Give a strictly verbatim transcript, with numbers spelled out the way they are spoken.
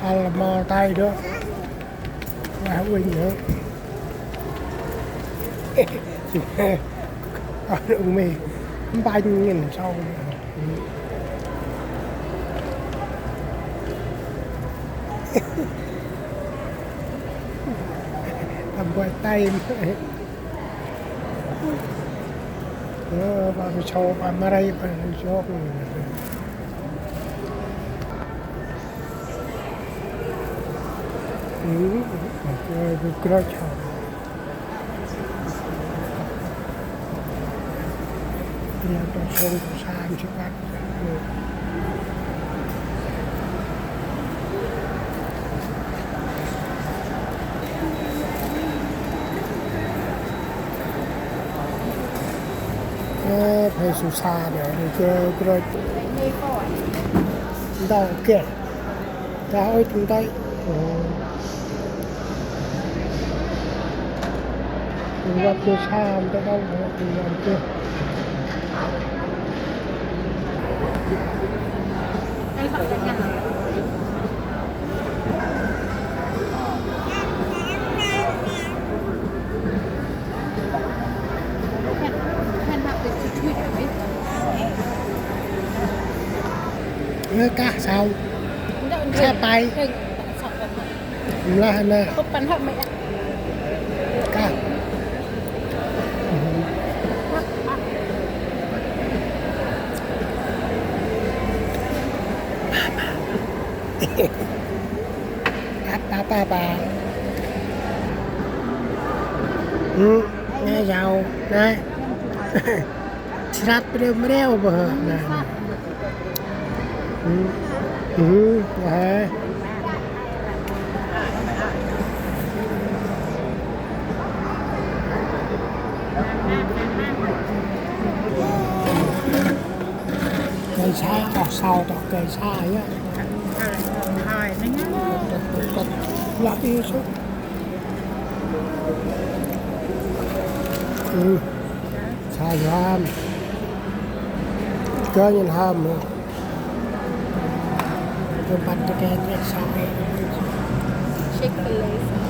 Păl mâl tay đŏ. Lah uănh hŏ. Ăn ung mê. Mpanh ngăn sau. Tâm bơi tay. Ơ, ba mi sau, ba ma ray, ba mi sau. Ừ, ơ, bu krôch hŏ. Ơ, tông sông, tông sam, sông bát. Ơ, phải su sa nè, rồi kơ, kơ, đau kìa. Đau ơi, chúng tôi. Ơ. Ơ, vắt kơ sa, chúng tôi đau, ơ, ơ, ơ. Ơ, kah sau. Sa pai. Mlah na. Kah. Apa, apa, apa. Hmm, ngai sau. Ngai. Srăt mrêu mrêu bơ hơ. Ngai. Hmm. Hmm, ngai. Gay sa, oh, sau tŏ gay sa yơh. Lah i sŭk. Ơ. Sa yơh hăm. Gay nhăn hăm. Gay băt tơ gay sa. Chick-fil-A.